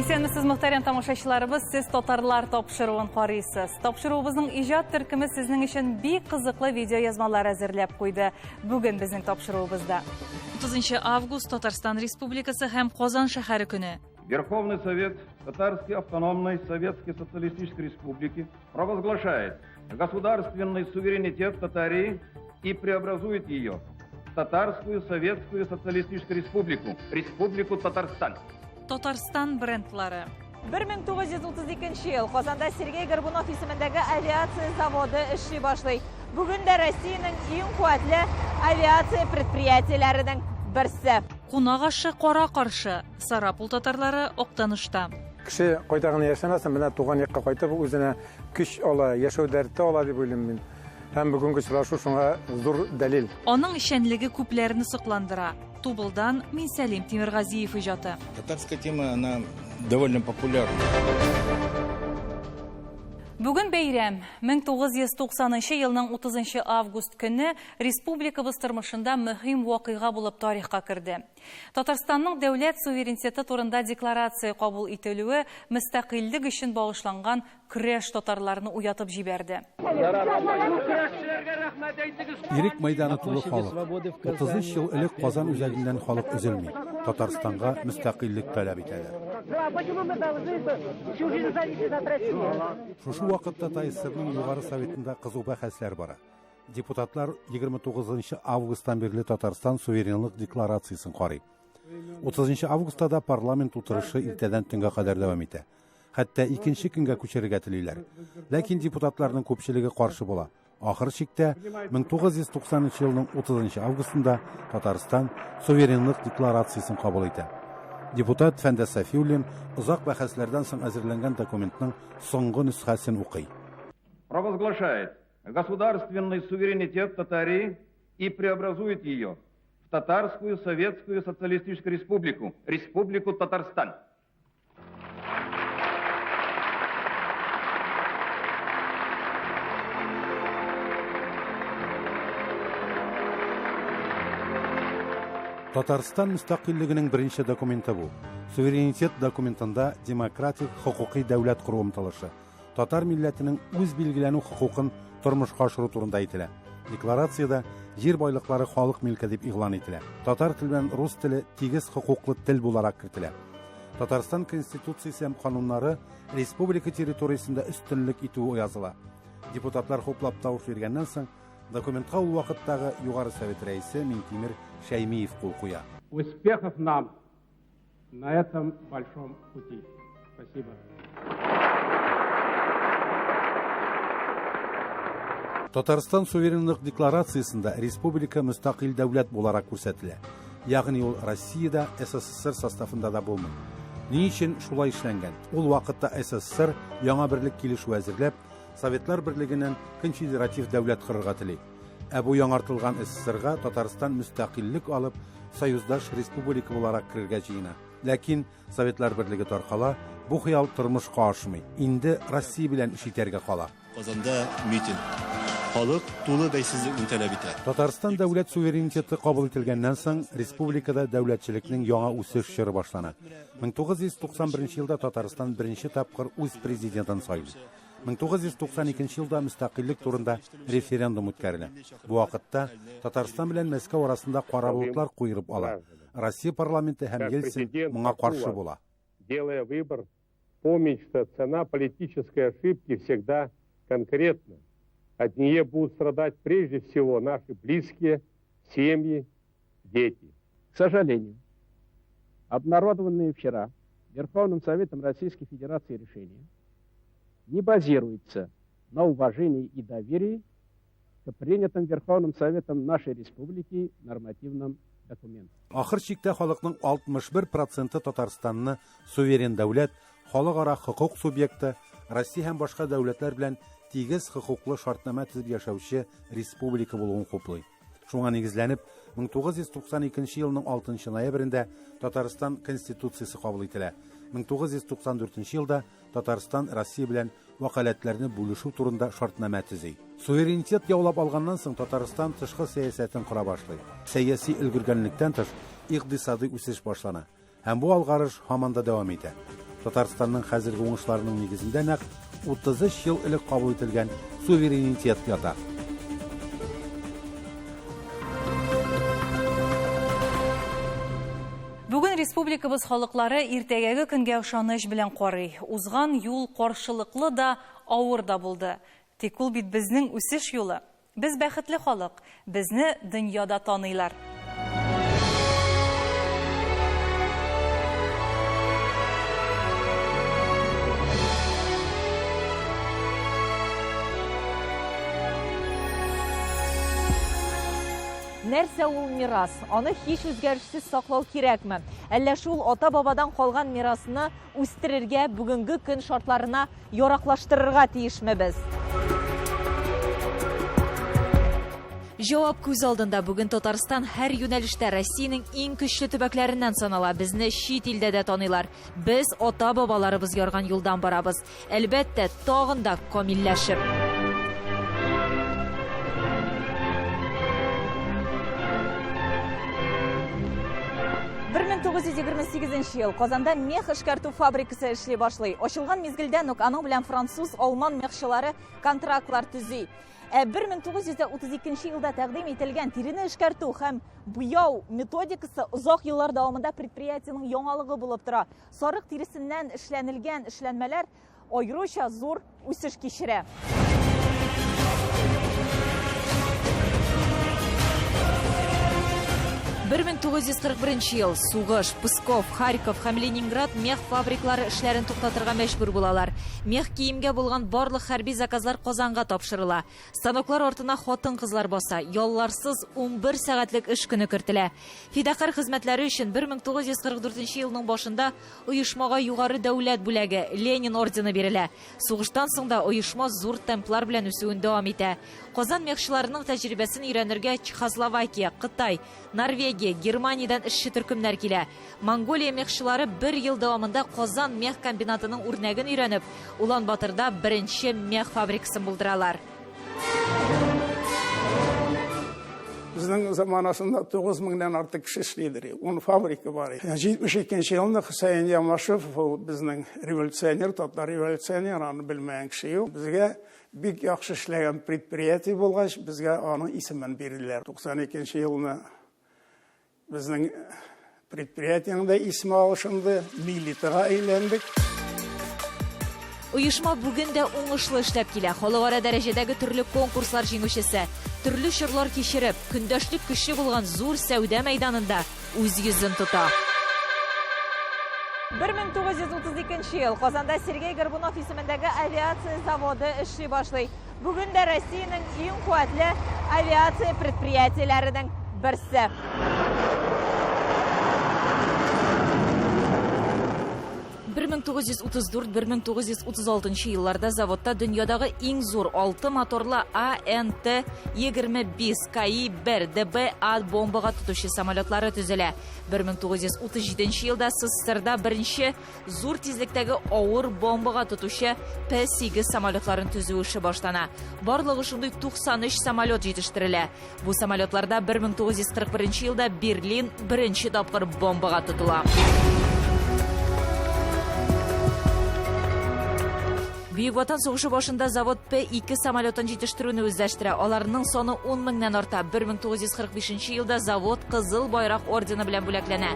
Исәнмесез, мөхтәрәм тамашачыларыбыз, сез татарлар тапшыруын карыйсыз. Тапшыруыбызның иҗат төркеме сезнең өчен бик кызыклы видеоязмалар әзерләп куйды. Бүген безнең тапшыруыбызда 30 август Татарстан Республикасы һәм Казан шәһәре көне. Верховный Совет Татарской автономной Советской Социалистической Республики провозглашает государственный суверенитет Татарии и преобразует ее в Татарскую Советскую Социалистическую Республику, Республику Татарстан. Татарстан брендлары. 1932 ел Казанда Сергей Горбунов исемендәге авиация заводы эшли башлый. Бүген дә Россиянең иң куәтле авиация предприятиеләренең берсе. Кунак ашы кара каршы. Сарапул татарлары Актанышта. Кеше кайда гына яшәмәсен, менә туган якка кайтып үзенә көч ала, яшәү дәрте ала дип уйлыйм мин. Һәм бүгенге очрашу шуңа зур дәлил. Аның эшчәнлеге күпләрне сокландыра. Тубылдан Минсәлим Тимиргазиев иҗаты. Татарская тема, она довольно популярна. Бүген бәйрәм. 1990 елның 30 август көне республикабыз тормышында мөһим вакыйга булып тарихка керде. Татарстанның дәүләт суверенитеты турында декларация кабул ителүе мөстәкыйльлек өчен багышланган көрәш татарларны уятып җибәрде. Ирек мәйданы тулы халык. 33 ел элек Казан үзәгеннән халык өзелми. Татарстанга мөстәкыйльлек таләп итәләр. Шушы вакытта ТАССРның Югары Советында кызу бәхәсләр бара. Депутатлар 29 августтан бирле Татарстан суверенлык декларациясен карый. 30 августта да парламент утырышы иртәдән төнгә кадәр дәвам итә. Хәтта икенче көнгә күчерергә телиләр. Ләкин депутатларның күпчелеге каршы була. Ахыр чиктә 1990 елның 30 августында Татарстан суверенлык декларациясен кабул итә. Депутат Фәндәс Сафиуллин озак бәхәсләрдән соң әзерләнгән документның соңгы нөсхәсен укый. Провозглашает государственный суверенитет Татарии и преобразует ее в Татарскую Советскую Социалистическую Республику, Республику Татарстан. Татарстан мөстәкыйльлегенең беренче документы бу. Суверенитет документында демократик хокукый дәүләт кору омтылышы, татар милләтенең үз билгеләнү хокукын тормышка ашыру турында әйтелә. Декларациядә җир байлыклары халык милке дип игълан ителә. Татар теле белән рус теле тигез хокуклы тел буларак кертелә. Татарстан Конституциясе һәм кануннары республика территориясендә өстенлек итүе языла. Депутатлар хуплап тавыш биргәннән соң, документка ул вакыттагы Югары Совет рәисе Минтимер Шәймиев кул куя. Успехов нам на этом большом пути. Спасибо. Татарстан суверенлык декларациясендә республика мөстәкыйль дәүләт буларак күрсәтелә. Ягъни ул Россиядә, СССР составында да булмый. Ни өчен шулай эшләнгән? Ул вакытта СССР яңа берлек килешүе әзерләп, Советлар Берлегеннән конфедератив дәүләт корырга тели. Ә бу яңартылган СССРга Татарстан мөстәкыйльлек алып, союздаш республика буларак керергә җыена. Ләкин Советлар Берлеге таркала, бу хыял тормышка ашмый. Инде Россия белән эш итәргә кала. Казанда митинг. Халык тулы бәйсезлекне таләп итә. Татарстан дәүләт суверенитеты кабул ителгәннән соң, республикада дәүләтчелекнең яңа үсеш чоры башлана. 1991 елда Татарстан беренче тапкыр үз президентын сайлый. 1992 елда мөстәкыйльлек турында референдум үткәрелә. Бу вакытта Татарстан белән Мәскәү арасында кара болытлар куерып ала. Россия парламенты һәм Ельцин моңа каршы була. Делая выбор, помнить, что цена политической ошибки всегда конкретна. От нее будут страдать прежде всего наши близкие, семьи, дети. К сожалению, обнародованные вчера Верховным Советом Российской Федерации решения не базируется на уважении и доверии к принятым Верховным Советом нашей Республики нормативным документам. Ахыр чиктә халыкның 61 проценты Татарстанны суверен дәүләт, халыкара хокук субъекты, Россия һәм башка дәүләтләр белән тигез хокуклы шартнамә төзеп яшәүче республика булуын хуплый. Шуңа нигезләнеп, 1992 елның 6 ноябрендә Татарстан Конституциясе кабул ителә. 1994 елда Татарстан Россия белән вәкаләтләрне бүлешү турында шартнамә төзи. Суверенитет яулап алганнан соң Татарстан тышкы сәясәтен кора башлый. Сәяси өлгергәнлектән тыш, икътисадый үсеш башлана. Һәм бу алгарыш һаман да дәвам итә. Татарстанның хәзерге уңышларының нигезендә нәкъ 33 ел элек кабул ителгән суверенитет ята. Бүген республикабыз халыклары иртәгәге көнгә ышаныч белән карый. Узган юл каршылыклы да, авыр да булды. Тик ул бит безнең үсеш юлы. Без бәхетле халык, безне дөньяда таныйлар. Нәрсә ул мирас? Аны һич үзгәрешсез саклау кирәкме? Әллә шул ата-бабадан калган мирасны үстерергә, бүгенге көн шартларына яраклаштырырга тиешме без? Җавап күз алдында. Бүген Татарстан һәр юнәлештә Россиянең иң көчле төбәкләреннән санала. Безне чит илдә дә таныйлар. Без ата-бабаларыбыз ярган юлдан барабыз. Әлбәттә, тагын да камилләшеп. 1928 ел Казанда мех эшкәртү фабрикасы эшли башлый. Ачылган мизгелдән үк аның белән француз, алман мехчылары контрактлар төзи. Ә 1932 елда тәкъдим ителгән тирене эшкәртү һәм буяу методикасы озак еллар дәвамында предприятиенең яңалыгы булып тора. Сарык тиресеннән эшләнелгән эшләнмәләр аеруча зур үсеш кичерә. 1941 ел сугыш, Псков, Харьков һәм Ленинград мех фабриклары эшләрен туктатырга мәҗбүр булалар. Мех киемгә булган барлык хәрби заказлар Казанга тапшырыла. Станоклар артына хатын-кызлар баса, ялларсыз 11 сәгатьлек эш көне кертелә. Фидакарь хезмәтләре өчен 1944 елның башында оешмага югары дәүләт бүләге, Ленин ордены бирелә. Сугыштан соң да оешма зур темплар белән үсүен дәвам итә. Казан мехчыларының тәҗрибәсен өйрәнергә Чехословакия, Кытай, Норвегия, Германиядән эшче төркемнәр килә. Монголия мехчылары бер ел дәвамында Казан мех комбинатының үрнәген өйрәнеп, Улан-Батырда беренче мех фабрикасын булдыралар. Безнең заманасында 9 меңнән артык кеше эшлидер. 10 фабрика бар. 72 елны Хөсәен Ямашев, ул безнең революционер, татар революционер, аны белмәгән кеше юк. Безгә бик яхшы эшләгән предприятие булгач, безгә аның исемен бирделәр. 92 елны Безнең предприятиенең дә исеме алышынды, Милитага әйләндек. Оешма бүген дә уңышлы эшләп килә. Халыкара дәрәҗәдәге төрле конкурслар җиңүчесе. Төрле чорлар кичереп, көндәшлек көчле булган зур сәүдә мәйданында үз йөзен тота. 1932 ел Казанда Сергей Горбунов исемендәге авиация заводы эшли башлый. Бүген дә Россиянең иң куәтле авиация предприятиеләренең берсе. 1934-1936 елларда заводта дөньядагы иң зур 6 моторлы АНТ-25 КИ-1 ДБА бомбага тотучы самолетлары төзелә. 1937 елда СССРда беренче Зур тизлектәге авыр бомбага тотучы П-8 самолетларын төзү эше башлана. Барлыгы шундый 93 самолет җитештерелә. Бу самолетларда 1941 елда Берлин беренче тапкыр бомбага тотыла. Бөек Ватан сугышы башында завод П-2 самолетын җитештерүне үзләштерә. Аларның саны 10 меңнән арта. 1945 елда завод Кызыл Байрак ордены белән бүләкләнә.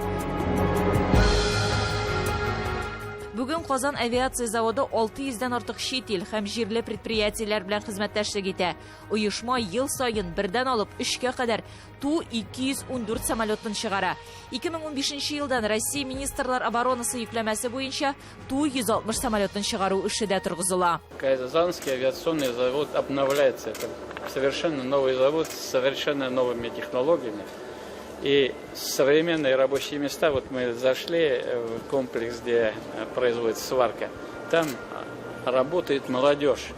Бүген Казан авиация заводы 600 дән артык чит ил һәм җирле предприятиеләр белән хезмәттәшлек итә. Оешма ел саен бердән алып өчкә кадәр Ту-214 самолетын чыгара. 2015 елдан Россия Министрлар оборонасы йөкләмәсе буенча Ту-160 самолетын чыгару эше дә торгызыла. Казанский авиационный завод обновляется. Это совершенно новый завод с совершенно новыми технологиями. И современные рабочие места, вот мы зашли в комплекс, где производится сварка, там работает молодежь.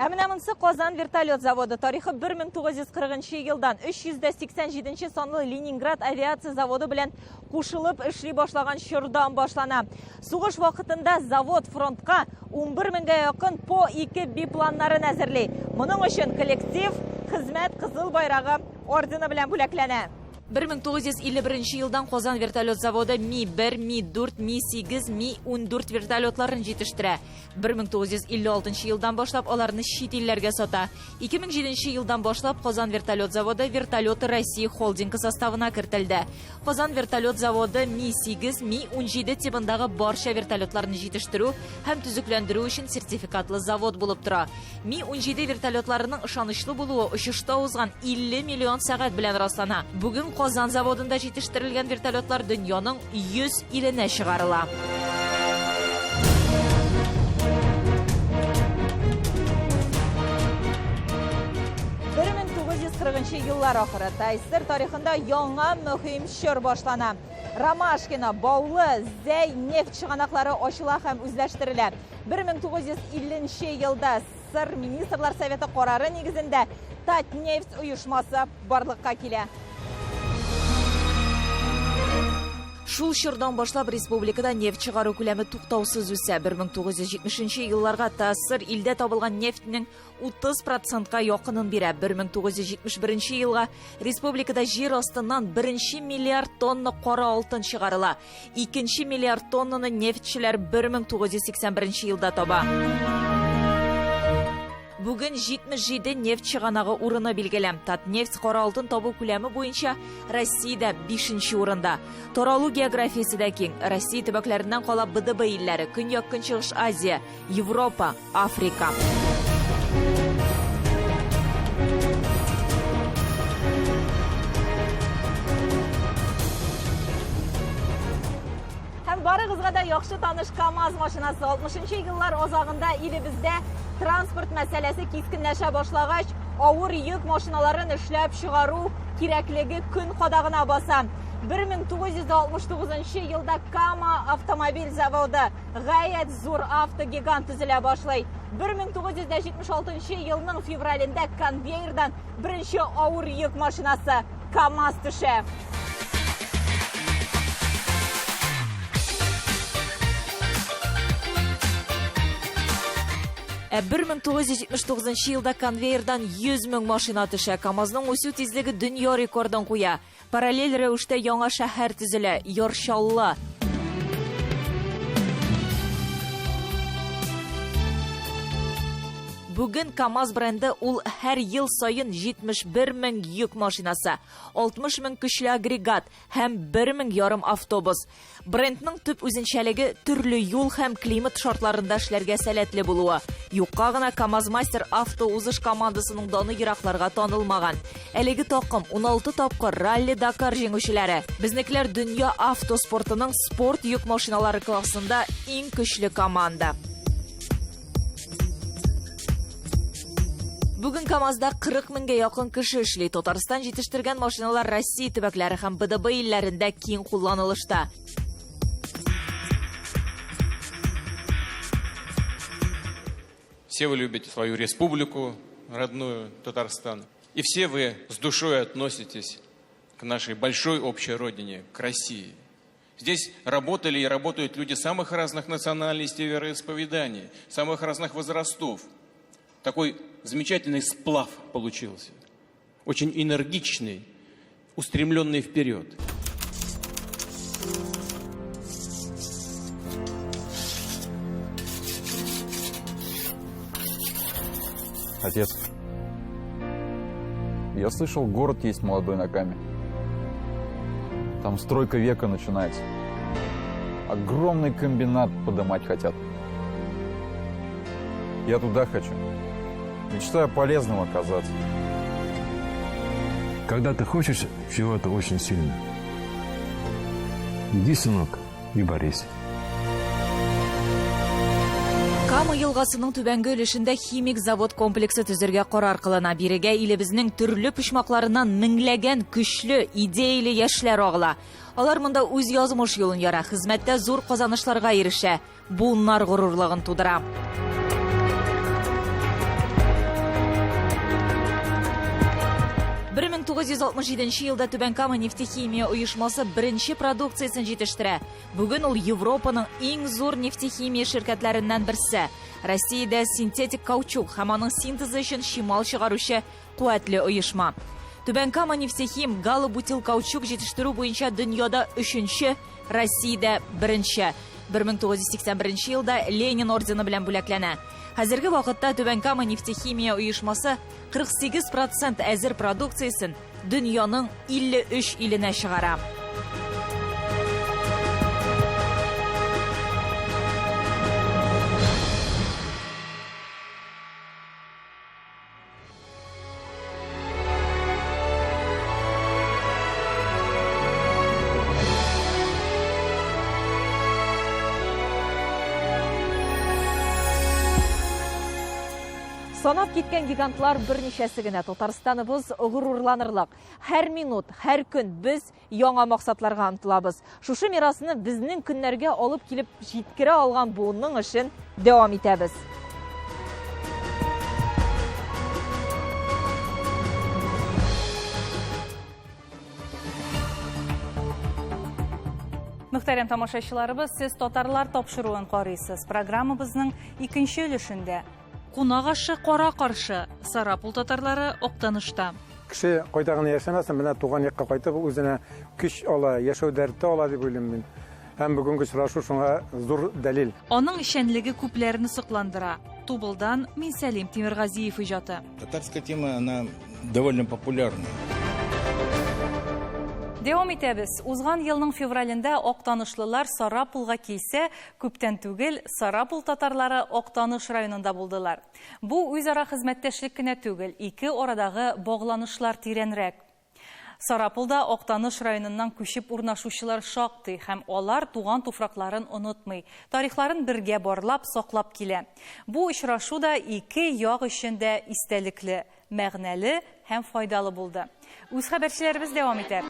Ә менә монысы Казан вертолет заводы. Тарихы 1940 елдан 387 санлы Ленинград авиация заводы белән кушылып эшли башлаган чордан башлана. Сугыш вакытында завод фронтка 11 меңгә якын По-2 бипланнарын әзерли. Моның өчен коллектив Хезмәт Кызыл Байрагы ордены белән бүләкләнә. 1951 елдан Казан вертолет заводы Ми-1, Ми-4, Ми-8, Ми-14 вертолетларын җитештерә. 1956 елдан башлап аларны чит илләргә сата. 2007 елдан башлап Казан вертолет заводы Вертолеты России холдингы составына кертелде. Казан вертолет заводы Ми-8, Ми-17 тибындагы барча вертолетларны җитештерү һәм төзекләндерү өчен сертификатлы завод булып тора. Ми-17 вертолетларының ышанычлы булуы очышта узган 50 миллион сәгать белән раслана. Бүген Казан заводында җитештерелгән вертолетлар дөньяның 100 иленә чыгарыла. Нчы еллар ахыры ТАССР тарихында яңа мөһим чор башлана. Ромашкино, Баулы, Зәй нефть чыганаклары ачыла һәм үзләштерелә. 1950 елда СССР Министрлар Советы карары нигезендә Татнефть оешмасы барлыкка килә. Шул чордан башлап республикада нефть чыгару күләме туктаусыз үсә. 1970 елларга ТАССР илдә табылган нефтьнең 30 процентка якынын бирә. 1971 елга республикада җир астыннан беренче миллиард тонна кара алтын чыгарыла. Икенче миллиард тоннаны нефтьчеләр 1981 елда таба. Бүген 77 нефть чыганагы урыны билгеле. Татнефть кара алтын табу күләме буенча Россиядә 5 урында. Таралу географиясе дә киң. Россия төбәкләреннән кала БДБ илләре, Көньяк-Көнчыгыш Азия, Европа, Африка. Һәм барыгызга да яхшы таныш КАМАЗ машинасы 60 еллар азагында илебездә транспорт мәсьәләсе кискенләшә башлагач, авыр йөк машиналарын эшләп чыгару кирәклеге көн кадагына баса. 1969 елда Кама автомобиль заводы гаять зур автогигант төзелә башлый. 1976 елның февралендә конвейердан беренче авыр йөк машинасы КАМАЗ төшә. Ә 1979 елда конвейердан 100 мең машина төшә. КАМАЗның үсү тизлеге дөнья рекордын куя. Параллель рәвештә яңа шәһәр төзелә, Яр Чаллы. Бүген КАМАЗ бренды ул һәр ел саен 71 мең йөк машинасы, 60 мең көчле агрегат һәм 1 мең ярым автобус. Брендның төп үзенчәлеге төрле юл һәм климат шартларында эшләргә сәләтле булуы. Юкка гына КАМАЗ-мастер автоузыш командасының даны еракларга танылмаган. Әлеге такым 16 тапкыр Ралли-Дакар җиңүчеләре. Безнекеләр дөнья автоспортының спорт йөк машиналары классында иң көчле команда. Бүген КАМАЗда 40 меңгә якын кеше эшли. Татарстан җитештергән машиналар Россия төбәкләре һәм БДБ илләрендә киң кулланылышта. Все вы любите свою республику, родную Татарстан. И все вы с душой относитесь к нашей большой общей родине, к России. Здесь работали и работают люди самых разных национальностей и вероисповеданий, самых разных возрастов. Такой замечательный сплав получился. Очень энергичный, устремленный вперед. Отец, я слышал, город есть молодой на Каме. Там стройка века начинается. Огромный комбинат подымать хотят. Я туда хочу. Мечтаю полезным оказаться. Когда ты хочешь чего-то очень сильно, иди, сынок, и борись. Кама елгасының түбәнге өлешендә химик завод комплексы төзергә карар кылына. Бирегә илебезнең төрле почмакларыннан меңләгән көчле, идеяле яшьләр агыла. Алар монда үз язмыш юлын яра, хезмәттә зур казанышларга ирешә, буыннар горурлыгын тудыра. 1967 елда Түбән Кама нефтехимия оешмасы беренче продукциясен җитештерә. Бүген ул Европаның иң зур нефтехимия ширкәтләреннән берсе. Россиядә синтетик каучук һәм аның синтезы өчен чимал чыгаручы куәтле оешма. Түбән Кама нефтехим галобутилкаучук җитештерү буенча дөньяда өченче, Россиядә беренче. 1981 елда Ленин ордены белән бүләкләнә. Хәзерге вакытта Түбән Кама нефтехимия оешмасы 48 процент әзер продукциясен дөньяның 53 иленә чыгара. Санап киткән гигантлар берничәсе генә Татарстаныбыз горурланырлык. Һәр минут, һәр көн без яңа максатларга омтылабыз. Шушы мирасны безнең көннәргә алып килеп җиткерә алган буынның эшен дәвам итәбез. Мөхтәрәм тамашачыларыбыз, сез татарлар тапшыруын карыйсыз. Программабызның икенче өлешендә Кунак ашы кара каршы. Сарапул татарлары Актанышта. Кеше кайда гына яшәмәсен, менә туган якка кайтып, үзенә көч ала, яшәү дәрте ала дип уйлыйм мин. Һәм бүгенге очрашу шуңа зур дәлил. Аның эшчәнлеге күпләрне сокландыра. Тубылдан Минсәлим Тимергазиев иҗаты. Татарская тема, она довольно популярна. Дәвам итәбез. Узган елның февралендә актанышлылар Сарапулга килсә, күптән түгел Сарапул татарлары Актаныш районында булдылар. Бу үзара хезмәттәшлек кенә түгел, ике арадагы багланышлар тирәнрәк. Сарапулда Актаныш районыннан күчеп урнашучылар шактый һәм алар туган туфракларын онытмый, тарихларын бергә барлап, саклап килә. Бу очрашу да ике як өчен дә истәлекле, мәгънәле һәм файдалы булды. Үз хәбәрчеләребез дәвам итәр.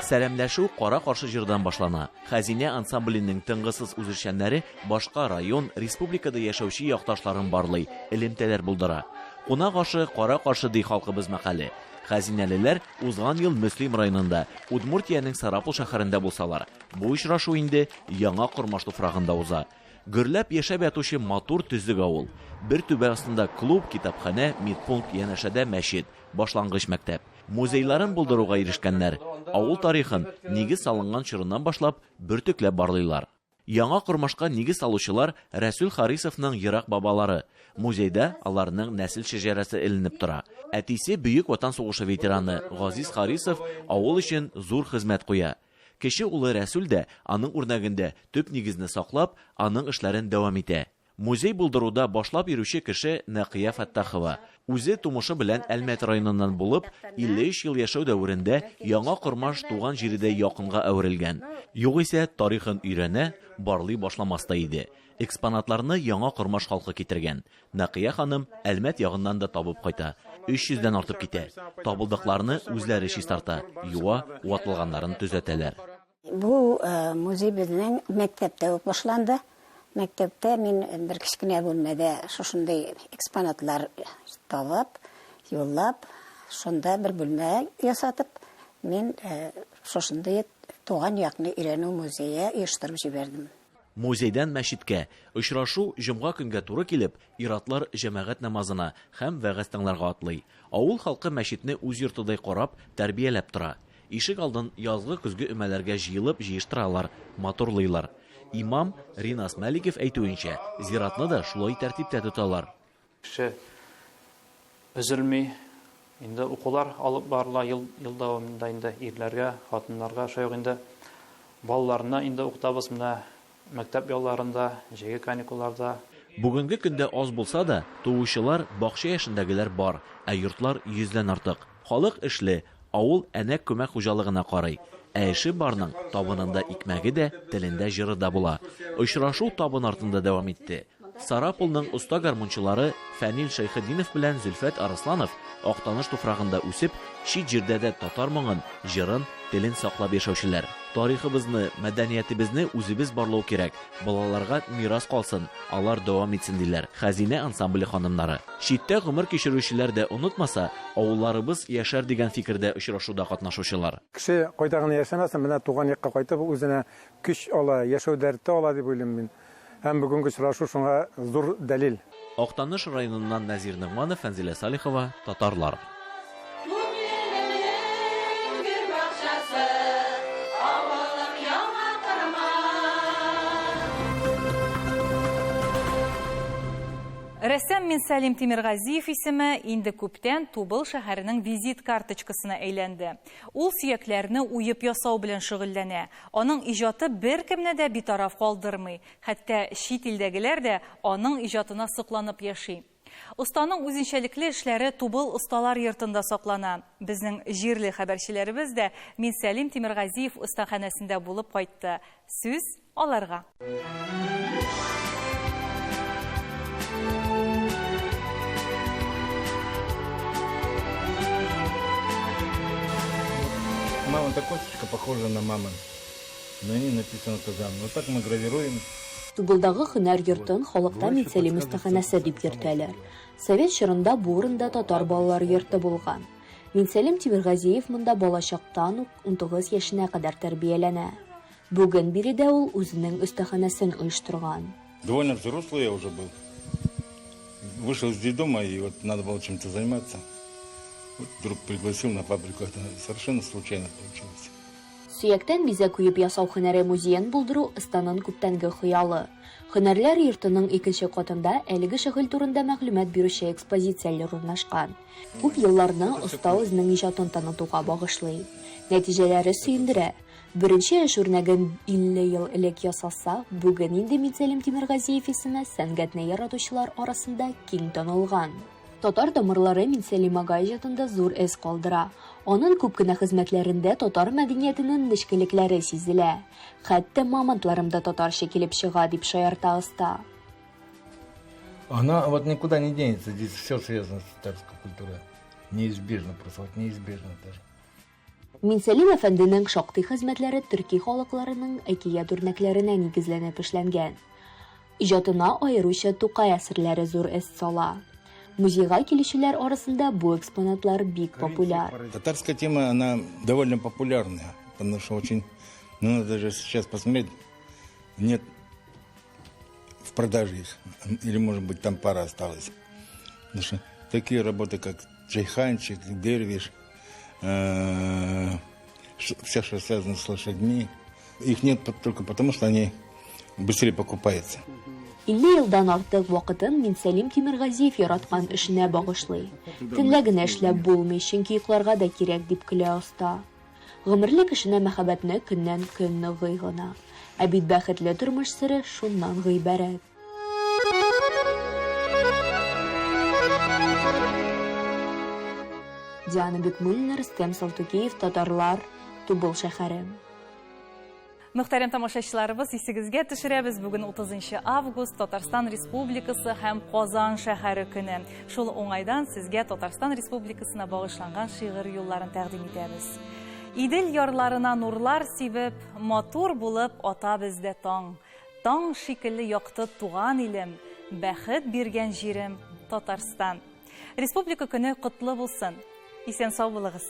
Сәламләшү кара-каршы җырдан башлана. Хәзинә ансамбленең тынгысыз үзешчәннәре башка район, республикада яшәүче якташларын барлый, элемтәләр булдыра. Кунак ашы кара-каршы ди халкыбыз мәкале. Хәзинәлеләр узган ел Мөслим районында, Удмуртиянең Сарапул шәһәрендә булсалар, бу очрашу инде Яңа Кормаш туфрагында уза. Гөрләп яшәп ятучы матур төзек авыл. Бер түбә астында клуб, китапханә, медпункт, янәшәдә мәчет, башлангыч мәктәп. Музейларын булдыруга ирешкәннәр. Авыл тарихын, нигез салынган чорыннан башлап, бөртекләп барлыйлар. Яңа Кормашка нигез салучылар Рәсүл Харисовның ерак бабалары. Музейда аларның нәсел шәҗәрәсе эленеп тора. Әтисе Бөек Ватан сугышы ветераны Газиз Харисов авыл өчен зур хезмәт куя. Кече улы Рәсүл дә аның үрнәгендә төп нигезне саклап, аның эшләрен дәвам итә. Музей булдыруда башлап йөрүче кеше Нәкыя Фәттахова. Үзе тумышы белән Әлмәт районыннан булып, 53 ел яшәү дәверендә Яңа Кормаш туган җиредәй якынга әверелгән. Югыйсә, тарихын өйрәнә, барлый башламас та иде. Экспонатларны Яңа Кормаш халкы китергән. Нәкыя ханым Әлмәт ягыннан да табып кайта. 300 дән артып китә. Табылдыкларны үзләре чистарта, юа, ватылганнарын төзәтәләр. Бу музей безнең мәктәптә үк башланды. Мәктәптә мин бер кечкенә бүлмәдә шушындый экспонатлар табып, юллап, шунда бер бүлмә ясатып, мин шушындый туган якны өйрәнү музее оештырып җибәрдем. Музейдан мәчеткә. Очрашу җомга көнгә туры килеп, ир-атлар җәмәгать намазына һәм вәгазь тыңларга атлый. Авыл халкы мәчетне үз йортыдай карап, тәрбияләп тора. Ишек алдын язгы-көзге өмәләргә җыелып җыештыралар, матурлыйлар. Имам Ринас Мәликов әйтүенчә, зиратны да шулай тәртиптә тоталар. Кеше өзелми. Инде укулар алып барыла ел, ел дәвамында инде ирләргә, хатыннарга, шулай ук инде балаларны инде укытабыз менә Мәктәп ялларында, җәйге каникулларда. Бүгенге көндә аз булса да, туучылар, бакча яшендәгеләр бар, ә йортлар йөздән артык. Халык эшле, авыл Әнәк күмәк хуҗалыгына карый. Ә эше барның табынында икмәге дә, телендә җыры да була. Очрашу табын артында дәвам итте. Сарапулның оста гармунчылары Фәнил Шәйхетдинов белән Зөлфәт Арысланов Актаныш туфрагында үсеп, Чит җирдә дә татар моңын, җырын, телен саклап яшәүчеләр. Тарихыбызны, мәдәниятебезне үзебез барлау кирәк, балаларга мирас калсын, алар дәвам итсен, диләр Хәзинә ансамбле ханымнары. Читтә гомер кичерүчеләр дә онытмаса, авылларыбыз яшәр дигән фикердә очрашуда катнашучылар. Кеше кайда гына яшәмәсен, менә туган якка кайтып, үзенә көч ала, яшәү дәрте ала дип уйлыйм мин. Һәм бүгенге очрашу шуңа зур дәлил. Актаныш районыннан Нәзир Ногманов, Фәнзилә Салихова, Татарлар. Рәссам Минсәлим Тимергазиев исеме инде күптән Тубыл шәһәренең визит карточкасына әйләнде. Ул сөякләрне уеп ясау белән шөгыльләнә. Аның иҗаты беркемне дә битараф калдырмый, хәтта чит илдәгеләр дә аның иҗатына сокланып яши. Останың үзенчәлекле эшләре Тубыл осталар йортында саклана. Безнең җирле хәбәрчеләребез дә Минсәлим Тимергазиев остаханәсендә булып кайтты. Сүз аларга. Мамонта косточка похожа на мамонт. На ней написано Казан. Вот так мы гравируем. Тубылдагы һөнәр йортын халыкта Минсәлим остаханәсе дип йөртәләр. Совет чорында бу урында татар балалар йорты булган. Минсәлим Тимергазиев монда балачактан ук 19 яшенә кадәр тәрбияләнә. Бүген биредә ул үзенең остаханәсен оештырган. Довольно взрослый я уже был. Вышел из детдома, и вот надо было чем-то заниматься. Вот друг пригласил на фабрику, это совершенно случайно получилось. Сөяктән бизәк уеп ясау һөнәре музеен булдыру останың күптәнге хыялы. Һөнәрләр йортының икенче катында әлеге шөгыль турында мәгълүмат бирүче экспозицияләр урнашкан. Күп елларны оста үзенең иҗатын танытуга багышлый. Нәтиҗәләре сөендерә. Беренче эш үрнәген 50 ел элек ясаса, бүген инде Минсәлим Тимергазиев исеме сәнгатьне яратучылар арасында киң танылган. Татар тамырлары Минсәлим ага иҗатында зур эз калдыра. Аның күп кенә хезмәтләрендә татар мәдәниятенең нечкәлекләре сизелә. Хәтта мамонтларым да татарча килеп чыга, дип шаярта оста. Она вот никуда не денется, здесь все связано с татарской культурой. Неизбежно просто, вот неизбежно даже. Минсәлим әфәнденең шактый хезмәтләре төрки халыкларының әкият үрнәкләренә нигезләнеп эшләнгән. Иҗатына аеруча Тукай әсәрләре зур эз сала. Музейга килүчеләр арасында бу экспонатлар бик популяр. Татарская тема, она довольно популярная, потому что очень, ну, надо даже сейчас посмотреть, нет в продаже их, или, может быть, там пара осталась. Потому что такие работы, как Чайханчик, Дервиш, все, что связано с лошадьми, их нет только потому, что они быстрее покупаются. 50 елдан артык вакытын Минсәлим Тимергазиев яраткан эшенә багышлый. Төнлә генә эшләп булмый, чөнки йокларга да кирәк, дип көлә оста. Гомерлек эшенә мәхәббәтне көннән-көн ныгый гына. Ә бит бәхетле тормыш сере шуннан гыйбарәт. Диана Бикмуллина, Рөстәм Салтукиев, Татарлар, Тубыл шәһәре. Мөхтәрәм тамашачыларыбыз, исегезгә төшерәбез, бүген 30 август Татарстан Республикасы һәм Казан шәһәре көне. Шул уңайдан сезгә Татарстан Республикасына багышланган шигырь юлларын тәкъдим итәбез. Идел ярларына нурлар сибеп, матур булып ата бездә таң. Таң шикелле якты туган илем, бәхет биргән җирем Татарстан. Республика көне котлы булсын. Исән сау булыгыз.